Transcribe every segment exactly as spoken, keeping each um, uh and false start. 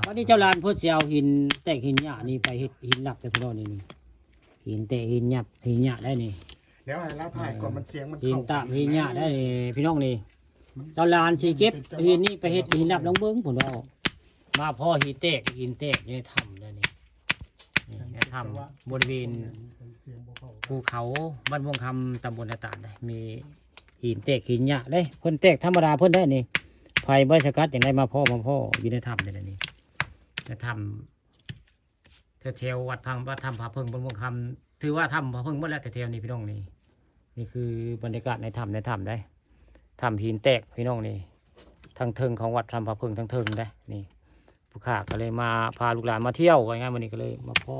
วันนี้เจ้าหลานเพิ่นสิเอาหินแตกหินหยานี่ไปเฮ็ดหินลับแต่พี่น้องนี่นี่ หินแตกหินหยาบหินหยาได้นี่ เดี๋ยวให้เราถ่ายก่อนมันเสียงมัน หินตาบหินหยาได้นี่พี่น้องนี่ เจ้าหลานสิเก็บหินนี่ไปเฮ็ดหินลับลองเบิ่งพุ่นเนาะ มาพ้อหินแตกหินแตกอยู่ในถ้ำแล้วนี่ นี่ในถ้ำบริเวณภูเขาบ้านม่วงคำตำบลนาตาลได้ มีหินแตกหินหยาได้ เพิ่นแตกธรรมดาเพิ่นได้นี่ ไผบ่ได้สกัดจั่งใด๋มาพ้อมาพ้ออยู่ในถ้ำนี่แหละนี่ ในถ้ำแถวๆวัดพัง วัดถ้ำผาเพิ่งบ้านม่วงคำ ถือว่าถ้ำผาเพิ่งหมดแล้วแถวๆนี้พี่น้องนี่ นี่คือบรรยากาศในถ้ำในถ้ำได้ ถ้ำหินแตกพี่น้องนี่ ทางเทิงของวัดถ้ำผาเพิ่งทางเทิงได้ นี่ ผู้ข้าก็เลยมาพาลูกหลานมาเที่ยว ว่าง่ายมื้อนี้ก็เลยมาพ้อ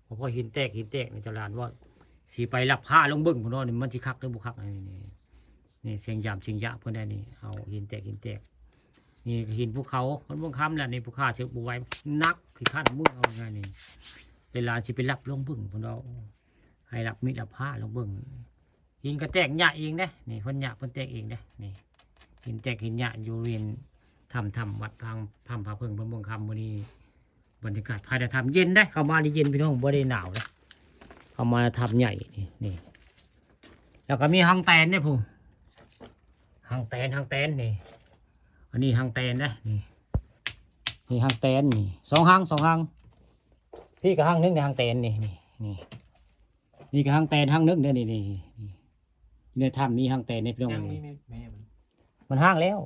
มาพ้อหินแตกหินแตกนี่เจ้าหลานว่า สิไปลับพาลงเบิ่งพุ่นเนาะ นี่มันสิคักหรือบ่คัก นี่ นี่ นี่เสียงยามเสียงยะเพิ่นได้นี่ เอาหินแตกหินแตก นี่ก็หินภูเขา มันม่วงคำแหละ นี่ผู้ข้าสิบ่ไหว หนัก ขี้คร้านมือเอาง่ายนี่ เจ้าหลานสิไปลับลงเบิ่งพุ่นเนาะ ให้ลับมีดลับพาลงเบิ่ง หินก็แตกหยาเองเด้ นี่เพิ่นหยาเพิ่นแตกเองเด้ นี่ หินแตกหินหยาอยู่ริมถ้ำถ้ำวัดพัง ถ้ำผาเพิ่งบ้านม่วงคำมื้อนี้ บรรยากาศภายในถ้ำเย็นได้ เข้ามานี่เย็นพี่น้อง บ่ได้หนาวเลย เข้ามาถ้ำใหญ่นี่ นี่ แล้วก็มีฮังแตนเนี่ยผู้ ฮังแตน ฮังแตนนี่ อันนี้ฮังแตนนะ นี่ นี่ฮังแตนนี่ สองฮัง สองฮัง พี่ก็ฮังหนึ่งในฮังแตนนี่ นี่ นี่ นี่ก็ฮังแตนฮังหนึ่งเด้อ นี่ นี่ นี่ อยู่ในถ้ำมีฮังแตนในพี่น้อง ยังมี นี่ แม่แม่มัน มันฮังแล้ว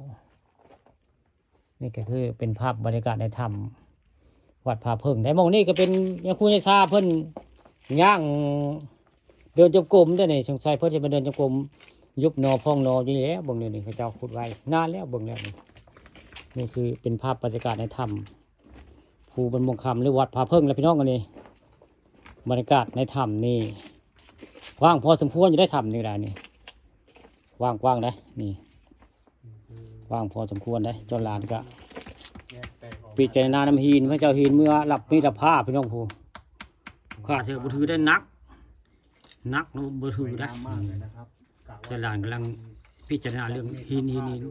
นี่ก็คือเป็นภาพบรรยากาศในถ้ำวัดผาเพิ่ง ในหม่องนี้ก็เป็นยาคูยาซาเพิ่นย่างเดินจงกรมเด้อนี่ สงสัยเพิ่นสิมาเดินจงกรม ยุบหนอพองหนออยู่นี่แหละ เบิ่งนี่นี่ เขาเจ้าขุดไว้นานแล้ว เบิ่งแล้วนี่ นี่คือเป็นภาพบรรยากาศในถ้ำภูบ้านม่วงคำ หรือวัดผาเพิ่งแหละพี่น้อง อันนี้ บรรยากาศในถ้ำนี่ กว้างพอสมควรอยู่ได้ ถ้ำนี่ได้นี่ กว้างๆได้ นี่ กว้างพอสมควรได้ เจ้าหลานก็ แยกแตกออก พิจารณานำหิน พระเจ้าหินเมือลับมีดลับพาพี่น้องผู้ ข้าเสียบ่ถือได้ หนัก หนักเนาะ บ่ถือได้ พยายามมากเลยนะครับกะว่า เจ้าหลานกำลังพิจารณาเรื่องหิน หิน หิน